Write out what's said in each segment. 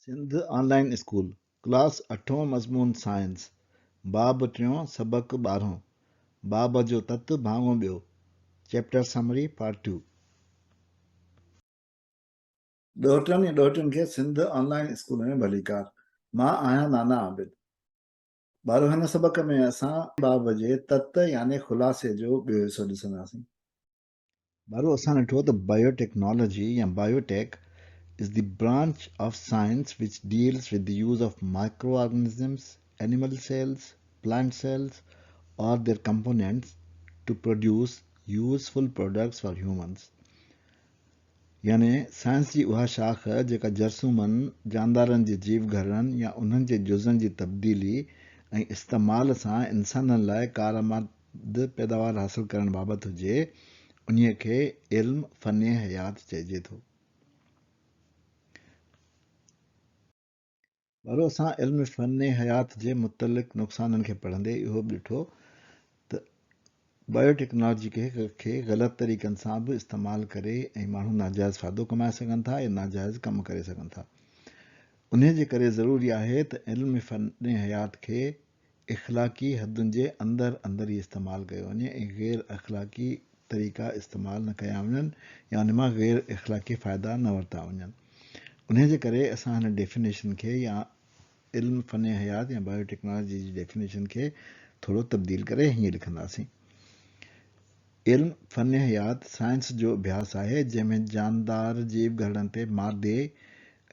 سنڌ آن line school, class اٺون مضمون science, باب ٽيون سبق ٻارهون، باب جو تت ڀاڱو ٻيو، چيپٽر سمري پارٽ ٽو. ڏوهٽن ۽ ڏوهٽين کي سنڌ آن لائين اسڪول ۾ ڀليڪار. مان آهيان نانا عابد. ٻارو هن سبق ۾ اسان باب جي تت يعني خلاصي جو ٻيو حصو ڏسنداسين. ٻارو اسان ڏٺو ته بايو ٽيڪنالاجي يا biotech is the branch of science which deals with the use of microorganisms, animal cells, plant cells or their components to produce useful products for humans يعني سائنس جي اها شاخ جيڪا جرثومن، جاندارن جي جيو گهرڙن يا انهن جي جزن جي تبديلي ۽ استعمال سان انسانن لاء ڪارآمد پيداوار حاصل ڪرڻ بابت هجي، انهيء کي علم فن حيات چئجي ٿو. ٻارو اسان علم فن حيات جي متعلق نقصانن کي پڙهندي اهو به ڏٺو ته بايو ٽيڪنالاجي کي غلط طريقن سان به استعمال ڪري ۽ ماڻهو ناجائز فائدو ڪمائي سگهن ٿا يا ناجائز ڪم ڪري سگهن ٿا. انهي جي ڪري ضروري آهي ته علم فن حيات کي اخلاقي حدن جي اندر اندر ئي استعمال ڪيو وڃي ۽ غير اخلاقي طريقا استعمال نه ڪيا وڃن يا ان مان غير اخلاقي فائدا نه ورتا وڃن. انهي جي ڪري اسان هن ڊيفينيشن کي يا علم فن حيات يا بايو ٽيڪنالاجي جي ڊيفينيشن کي ٿورو تبديل ڪري هيئن لکنداسين. علم فن حيات سائنس جو اڀياس آهي، جنهن ۾ جاندار جيو گهرڙن تي مادي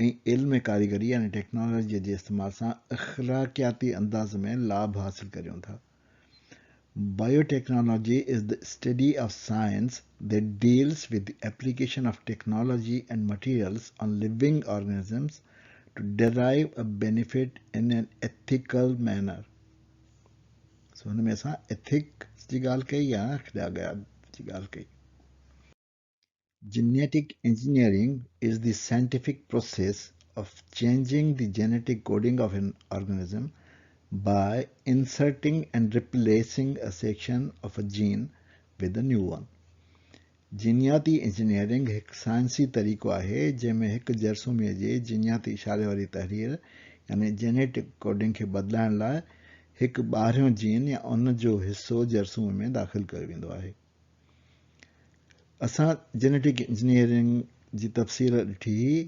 ۽ علم ڪاريگري يعني ٽيڪنالاجيء جي استعمال سان اخلاقياتي انداز ۾ لاڀ حاصل ڪريون ٿا. Biotechnology is the study of science that deals with the application of technology and materials on living organisms to derive a benefit in an ethical manner. سو هن ۾ اسان ايٿڪس جي ڳالهه ڪئي يا اخلاقيات جي ڳالهه ڪئي. Genetic engineering is the scientific process of changing the genetic coding of an organism by inserting and replacing a section of a gene with a new one. جينياتي انجنيئرنگ هڪ سائنسي طريقو آهي جنهن ۾ هڪ جرثومي جي جينياتي اشاري واري تحرير يعني جينيٽڪ ڪوڊنگ کي بدلائڻ لاء هڪ ٻاهريون جين يا ان جو حصو جرثومي ۾ داخل ڪيو ويندو آهي. اسان جينيٽڪ انجنيئرنگ جي تفصيل ڏٺي هئي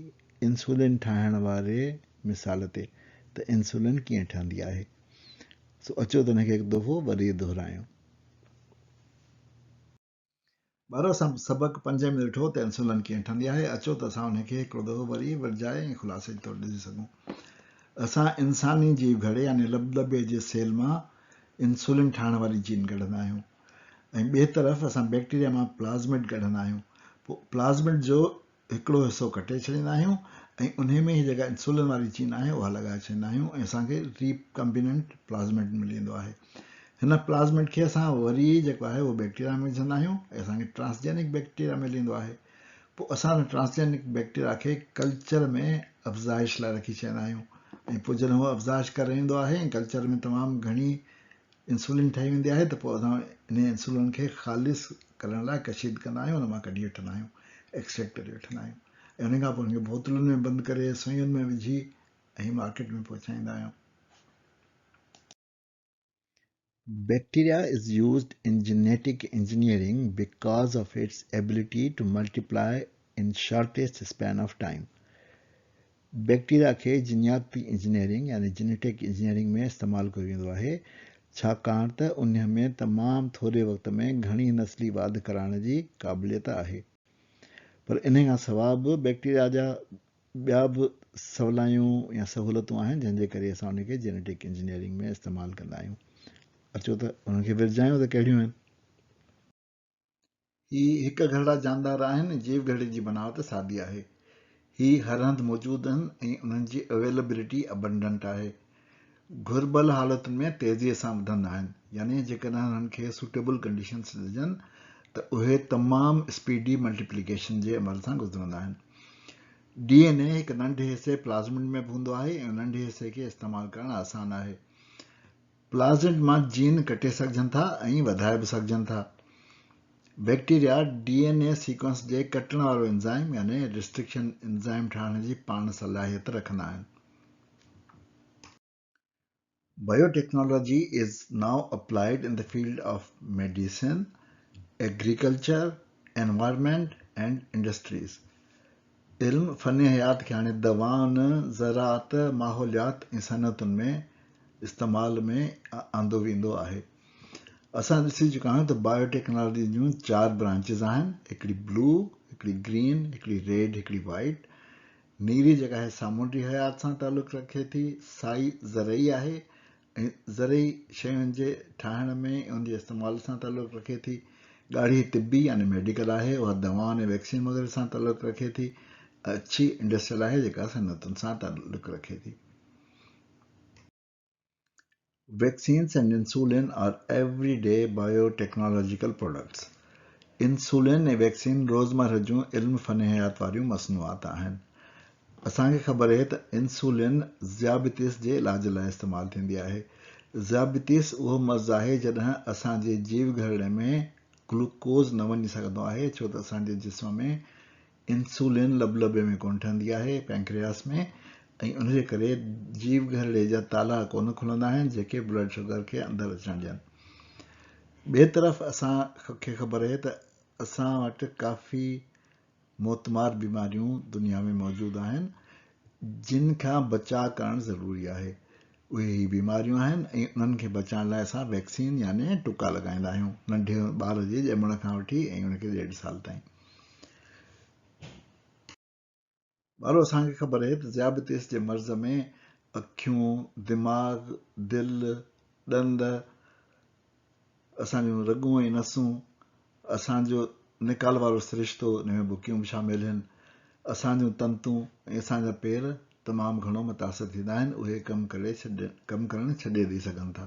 انسولين ٺاهڻ واري مثال تي ته انسولين ڪيئن ٺهندي آهي. سو اچو ته ان کي هڪ دفعو وري دهرايون. ٻارو اسان سبق پنجين ۾ ڏٺو ته انسولين ڪيئن ٺهندي آهي، اچو ته اسان انهي کي هڪڙو دفعو وري ورجائي ۽ خلاصي طور ڏسي سگهون. اسان انساني جيو گهڙي يعني لبلبي جي سيل مان انسولين ٺاهڻ واري جين ڪڍندا آهيون ۽ ٻئي طرف اسان بيڪٽيريا مان پلازمڊ ڪڍندا آهيون پوء پلازمڊ جو هڪڙو حصو ڪٽي ڇڏيندا آهيون ۽ انهي ۾ هي جيڪا انسولين واري چين آهي اها لڳائي ڇڏيندا آهيون ۽ اسان کي ري ڪمبيننٽ پلازمڊ ملي ويندو آهي. هن پلازمڊ کي اسان وري جيڪو آهي اهو بيڪٽيريا ۾ وجهندا آهيون ۽ اسان کي ٽرانسجينڪ بيڪٽيريا ملي ويندو آهي. پوء اسان ان ٽرانسجينڪ بيڪٽيريا کي ڪلچر ۾ افزائش لاء رکي ڇڏيندا آهيون ۽ پوء جڏهن هو افزائش ڪري ويندو آهي ۽ ڪلچر ۾ تمام گهڻي انسولين ٺهي ويندي آهي ته پوء اسان انهي انسولين کي خالص ڪرڻ لاء ڪشيد ڪندا آهيون ان مان ڪڍي وٺندا آهيون ايڪسٽريڪٽ ڪري وٺندا آهيون ۽ ان کان پوء ان کي بوتلن ۾ بند ڪري سوئين ۾ وجهي ۽ مارڪيٽ ۾ پهچائيندا آهيون. Bacteria is used in genetic engineering because of its ability to multiply in shortest span of time. Bacteria کي جينياتي انجنيئرنگ يعني جينيٽڪ انجنيئرنگ ۾ استعمال ڪيو ويندو آهي ڇاڪاڻ ته انهي ۾ تمام ٿوري وقت ۾ گهڻي نسلي واڌ ڪرائڻ جي قابليت آهي. پر انهي کان سواء به بيڪٽيريا جا ٻيا به سولايون يا سهولتون آهن جنهن جي ڪري اسان انهي کي جينيٽڪ انجنيئرنگ ۾ استعمال ڪندا آهيون. اچو ته انهن کي ورجايون ته ڪهڙيون آهن. هي هڪ گهرڙا جاندار آهن ۽ جيو گهرڙي جي بناوت سادي آهي. هي هر هنڌ موجود آهن ۽ انهن جي اويلبلٽي Abundant آهي. گهربل حالتن ۾ تيزيء سان وڌندا آهن، يعني جيڪڏهن انهن کي Suitable Conditions ڏجن ته اهي تمام اسپيڊي ملٽيپليڪيشن جي عمل سان گذرندا آهن. ڊي اين اي هڪ ننڍي حصي پلازمڊ ۾ به هوندو آهي ۽ ننڍي حصي کي استعمال ڪرڻ آسان آهي. پلازمڊ مان جين ڪٽي سگهجن ٿا ۽ وڌائي به سگهجن ٿا. بيڪٽيريا ڊي اين اي سيڪوئنس جي ڪٽڻ وارو انزائم يعني ريسٽرڪشن انزائم ٺاهڻ جي پاڻ صلاحيت رکندا آهن. Biotechnology is now applied in the field of medicine, agriculture, environment and industries. علم فن حيات کي هاڻي دوائن، زراعت، ماحوليات ۽ صنعتن ۾ استعمال ۾ آندو ويندو آهي. اسان ڏسي چڪا آهيون ته بايوٽيڪنالاجي جون چار برانچز آهن، هڪڙي بلو، هڪڙي گرين، هڪڙي ريڊ، هڪڙي وائيٽ. نيري جيڪا آهي سامونڊي حيات سان تعلق رکي ٿي، سائي زرعي آهي ۽ زرعي شين جي ٺاهڻ ۾ ان جي استعمال سان تعلق رکي ٿي. ڳاڙهي طبي يعني ميڊيڪل آهي، اها دوائن ۽ ويڪسين وغيره سان تعلق رکي ٿي. اڇي انڊسٽريل آهي جيڪا صنعتن سان تعلق رکي ٿي. Vaccines and insulin are every day biotechnological products. Insulin ۽ vaccine روزمرهه جون علم فن حيات واريون مصنوعات آهن. اسان کي خبر اهي ته انسولين ذيابيطس جي علاج لاء استعمال ٿيندي آهي. ذيابيطس اهو مرض آهي جڏهن اسان جي جيو گهرڙي ۾ گلوڪوز نه وڃي سگهندو آهي ڇو ته اسان جي جسم ۾ انسولين لبلبي ۾ ڪونه ٺهندي آهي، Pancreas ۾، ۽ ان جي ڪري جيو گهرڙي جا تالا ڪونه کلندا آهن جيڪي بلڊ شگر کي اندر اچڻ ڏين. ٻئي طرف اسان کي خبر اهي ته اسان وٽ ڪافي موتمار بيماريون دنيا ۾ موجود آهن جن کان بچاء ڪرڻ ضروري آهي. اهي هي بيماريون آهن ۽ انهن کي بچائڻ لاء اسان ويڪسين يعني ٽڪا لڳائيندا آهيون ننڍي ٻار جي ڄمڻ کان وٺي ۽ ان کي ڏيڍ سال تائين. ٻارو اسان کي خبر آهي ته ذيابيطس جي مرض ۾ اکيون، دماغ، دل، ڏند، اسان جون رڳون ۽ نسون، اسان جو نيڪال وارو سرشتو ان ۾ بڪيون به شامل هن، اسان جون تنتون ۽ اسان جا پير تمام گهڻو متاثر ٿيندا آهن، اهي ڪم ڪري ڪم ڪرڻ ڇڏي ڏئي سگهن ٿا.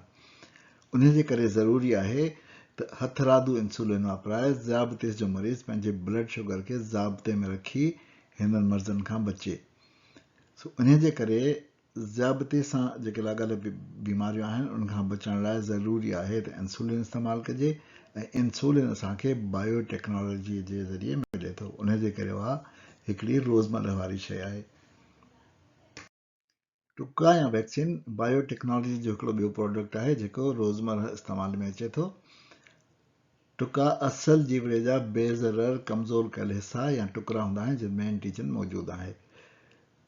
انهي جي ڪري ضروري آهي ته هٿرادو انسولين واپرائي ذيابطيس جو مريض پنهنجي بلڊ شگر کي ضابطي ۾ رکي هنن مرضن کان بچي. سو انهي جي ڪري ذيابطي سان جيڪي لاڳاپيل بيماريون آهن انهن کان بچڻ لاء ضروري آهي ته انسولين استعمال ڪجي ۽ انسولين اسان کي بايو ٽيڪنالاجي جي ذريعي ملي ٿو ان جي ڪري اها هڪڙي روزمره واري شيء آهي. ٽڪا يا ويڪسين بايو ٽيڪنالاجي جو هڪڙو ٻيو پراڊڪٽ آهي جيڪو روزمره استعمال ۾ اچي ٿو. ٽڪا اصل جيوڙي جا بي ضرر ڪمزور ڪيل حصا يا ٽڪرا هوندا آهن جن ۾ اينٽيجن موجود آهي.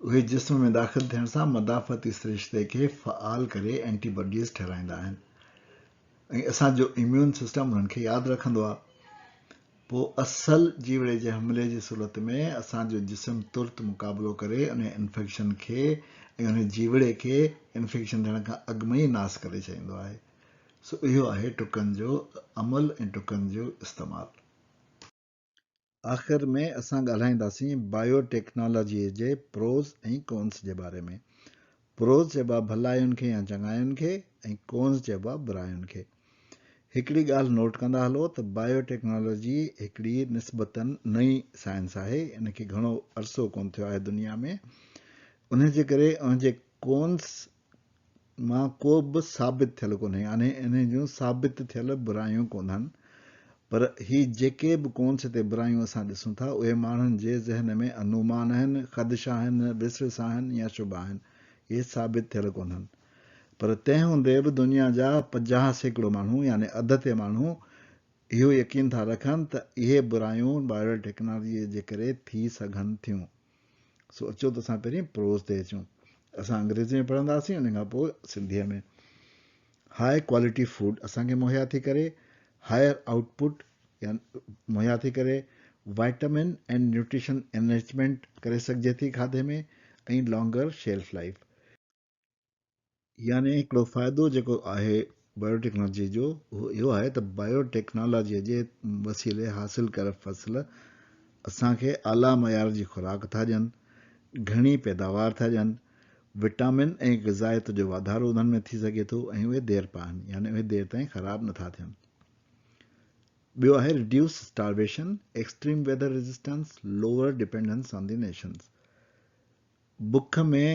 اهي جسم ۾ داخل ٿيڻ سان مدافعتي سرشتي کي فعال ڪري اينٽي باڊيز ٺهرائيندا آهن ۽ اسان جو اميون سسٽم انهن کي ياد رکندو آهي. پوء اصل جيوڙي جي حملي جي صورت ۾ اسان جو جسم ترت مقابلو ڪري انهي انفيڪشن کي ۽ انهي جيوڙي کي انفيڪشن ٿيڻ کان اڳ ۾ ئي ناس ڪري ڇڏيندو آهي. سو اهو آهي ٽڪن جو عمل ۽ ٽڪن جو استعمال. آخر ۾ اسان ڳالهائينداسين بايو ٽيڪنالاجيء جي پروز ۽ ڪونس جي باري ۾. پروز چئبو آهي ڀلاين کي يا چڱاين کي ۽ ڪونس چئبو آهي براين کي. هڪڙي ڳالهه نوٽ ڪندا هلو ته بايو ٽيڪنالاجي هڪڙي نسبتاً نئين سائنس آهي، ان کي گهڻو عرصو ڪونه ٿيو آهي دنيا ۾، انهي جي ڪري ان جي ڪونس مان ڪو به ثابت ٿيل ڪونهي يعني انهن جون ثابت ٿيل برايون ڪونهن پر هي جيڪي به ڪونس تي برايون اسان ڏسون ٿا اهي ماڻهن جي ذهن ۾ انومان آهن، خدشا آهن، وسوسا آهن يا شبها آهن اهي ثابت ٿيل ڪونهن پر تنهن هوندي به دنيا جا 50% ماڻهو يعني اڌ تي ماڻهو اهو يقين ٿا رکن ته اهي برايون بايو ٽيڪنالاجي جي ڪري ٿي سگهن ٿيون. سو اچو ته اسان پهرين پروز تي اچون. اسان انگريزي ۾ پڙهنداسين ان کان پوء سنڌيء ۾. هاء ڪوالٽي فوڊ اسان کي مهيا ٿي ڪري، هائر آئوٽ پٽ يا مهيا ٿي ڪري، وائٽامن ۽ نيوٽريشن انرچمينٽ ڪري سگهجي ٿي کاڌي ۾ ۽ لانگر شيلف لائيف. يعني هڪڙو فائدو جيڪو آهي بايوٽيڪنالاجيء جو اهو اهو آهي ته بايوٽيڪنالاجيء جي وسيلي حاصل ڪيل فصل اسان کي اعليٰ معيار جي خوراڪ ٿا ڏين، گهڻي پيداوار ٿا ڏين، وٽامن ۽ غذائيت جو واڌارو انهن ۾ ٿي سگهي ٿو ۽ اهي ديرپا آهن يعني اهي دير تائين خراب نٿا ٿين. ٻيو آهي reduce starvation, extreme weather resistance, lower dependence on the nations. بک ۾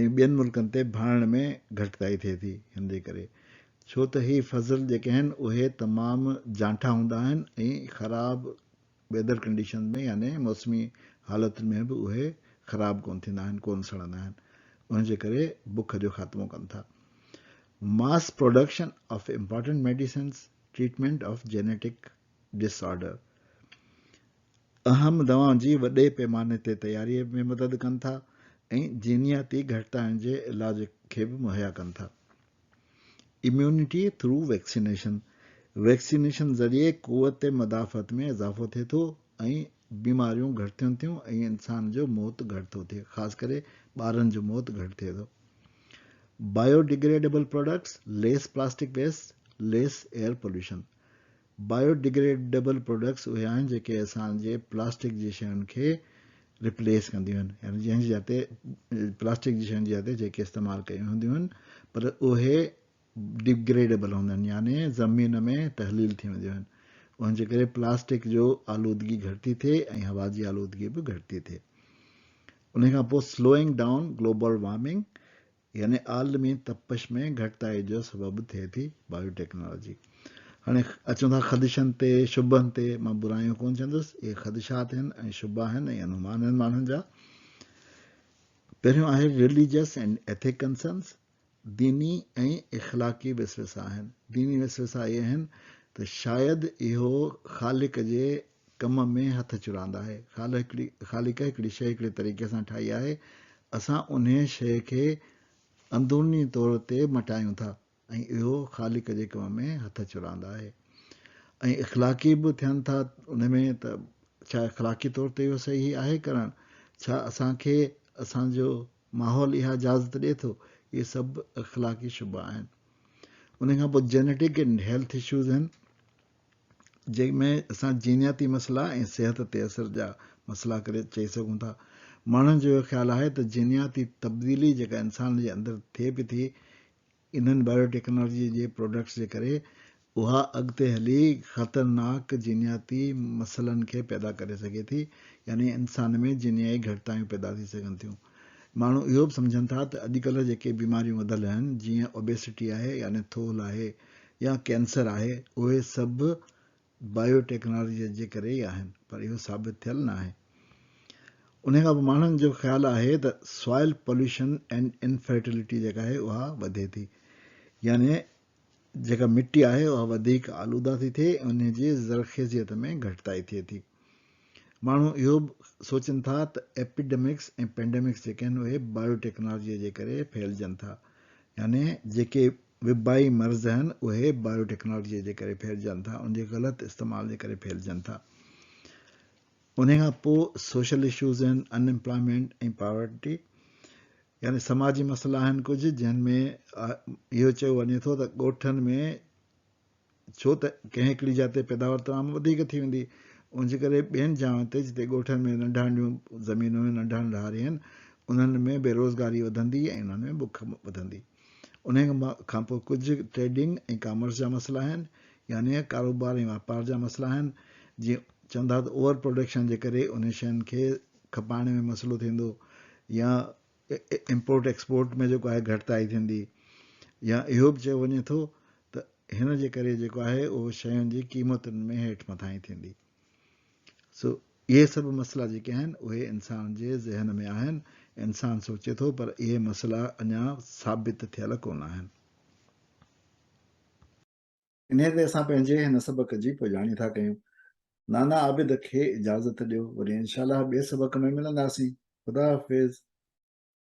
۽ ٻين ملڪن تي ڀاڙڻ ۾ گهٽتائي ٿئي ٿي هن جي ڪري ڇو ته هي فضل جيڪي آهن اهي تمام جانٺا هوندا آهن ۽ خراب ويدر ڪنڊيشنز ۾ يعني موسمي حالتن ۾ به اهي خراب ڪونه ٿيندا آهن ڪونه سڙندا آهن ان جي ڪري بک جو خاتمو ڪن ٿا. Mass production of important medicines, treatment of genetic disorder. اهم دوائن جي وڏي پيماني تي تياري ۾ مدد ڪن ٿا ۽ جينياتي گهٽتاين جي علاج کي به مهيا ڪن ٿا. اميونٽي ٿرو ويڪسينيشن، ويڪسينيشن ذريعي قوت مدافعت ۾ اضافو ٿئي ٿو ۽ بيماريون گهٽ ٿين ٿيون ۽ انسان جو موت گهٽ ٿو ٿئي خاص ڪري ٻارن جو موت گهٽ ٿئي ٿو. Biodegradable products, less plastic waste, less air pollution. Biodegradable products اهي آهن جيڪي اسان جي پلاسٽڪ جي شين کي ريپليس ڪنديون آهن يعني جنهن جي جاء تي پلاسٽڪ جي شين جي جاء تي جيڪي استعمال ڪيون هونديون آهن پر اهي ڊيگريڊيبل هوندا آهن يعني زمين ۾ تحليل ٿي وينديون آهن ان جي ڪري پلاسٽڪ جو آلودگي گهٽ ٿي ٿئي ۽ هوا جي آلودگي به گهٽ ٿي ٿئي. ان کان پوء سلوئنگ ڊائون گلوبل وارمنگ يعني عالمي تپش ۾ گهٽتائي جو سبب ٿئي ٿي بايو ٽيڪنالاجي. هاڻي اچون ٿا خدشن تي، شبهن تي، مان برايون ڪونه چوندس، اهي خدشات آهن ۽ شبها آهن ۽ انومان آهن ماڻهن جا. پهريون آهي رليجس اينڊ ايٿڪ ڪنسرنس، ديني ۽ اخلاقي وسوسا آهن. ديني وسوسا اهي آهن ته شايد اهو خالق جي ڪم ۾ هٿ چراند آهي. خالق هڪڙي شيء هڪڙي طريقي سان ٺاهي آهي، اسان انهيء شيء کي اندروني طور تي مٽايون ٿا ۽ اهو خالق جي ڪم ۾ هٿ چراند آهي ۽ اخلاقي به ٿين ٿا ان ۾ ته ڇا اخلاقي طور تي اهو صحيح آهي ڪرڻ؟ ڇا اسان کي اسان جو ماحول اها اجازت ڏئي ٿو؟ اهي سڀ اخلاقي شبها آهن. ان کان پوء جينيٽڪ اينڊ هيلٿ اشوز آهن. جنهن ۾ اسان جينياتي مسئلا ۽ صحت تي اثر جا مسئلا ڪري چئي سگهون ٿا. ماڻهن جو اهو خيال آهي ته جينياتي تبديلي جيڪا انسان جي اندر ٿئي پئي ٿي انهن بايو ٽيڪنالاجي جي پراڊڪٽس جي ڪري اها اڳتي هلي خطرناڪ جينياتي مسئلن کي پيدا ڪري سگهي ٿي يعني انسان ۾ جينيائي گهٽتايون پيدا ٿي سگهن ٿيون. ماڻهو اهو به سمجهن ٿا ته اڄڪلهه جيڪي بيماريون وڌل آهن جيئن اوبيسٽي آهي يعني ٿولهه آهي يا ڪينسر آهي اهي سڀ بايو ٽيڪنالاجي جي ڪري ئي آهن پر اهو ثابت ٿيل ناهي. انهي کان پوء ماڻهن جو خيال آهي ته سوائل پوليوشن اينڊ انفرٽيلٽي جيڪا آهي اها وڌي ٿي يعني جيڪا مٽي آهي اها وڌيڪ آلوده ٿي ٿئي ۽ انهي جي زرخيزيت ۾ گهٽتائي ٿئي ٿي. ماڻهو اهو به سوچين ٿا ته ايپيڊمڪس ۽ پينڊمڪس جيڪي آهن اهي بايو ٽيڪنالاجيء جي ڪري ڦهلجن ٿا يعني جيڪي وبائي مرض آهن اهي بايو ٽيڪنالاجيء جي ڪري ڦهلجن ٿا ان جي غلط استعمال جي ڪري ڦهلجن ٿا. انهي کان پوء سوشل اشوز آهن ان امپلائمينٽ ۽ پاورٽي يعني سماجي مسئلا آهن ڪجهه جنهن ۾ اهو چيو وڃي ٿو ته ڳوٺن ۾ ڇو ته ڪنهن هڪڙي جاء تي پيداوار تمام وڌيڪ ٿي ويندي، ان جي ڪري ٻين جاين تي جتي ڳوٺن ۾ ننڍا ننڍيون زمينون آهن، ننڍا ننڍا هاري آهن، انهن ۾ بيروزگاري وڌندي ۽ انهن ۾ بک وڌندي. انهيء کان پوء ڪجهه ٽريڊنگ ۽ ڪامرس جا مسئلا آهن، يعني ڪاروبار ۽ واپار جا مسئلا آهن، جيئن چون ٿا ته اوور پروڊڪشن جي ڪري انهن شين کي کپائڻ ۾ مسئلو ٿيندو يا امپورٽ ايڪسپورٽ ۾ جيڪو آهي گهٽتائي ٿيندي يا اهو به چيو وڃي ٿو ته هن جي ڪري جيڪو آهي اهو شين جي قيمتن ۾ هيٺ مٿانهين ٿيندي. سو اهي سڀ مسئلا جيڪي آهن اهي انسان جي ذهن ۾ آهن، انسان سوچي ٿو پر اهي مسئلا اڃا ثابت ٿيل ڪونه آهن. انهيء تي اسان پنهنجي هن سبق جي پڄاڻي ٿا ڪيون. نانا عابد کي اجازت ڏيو. وري انشاء الله ٻئي سبق ۾ ملنداسين. خدا حافظ.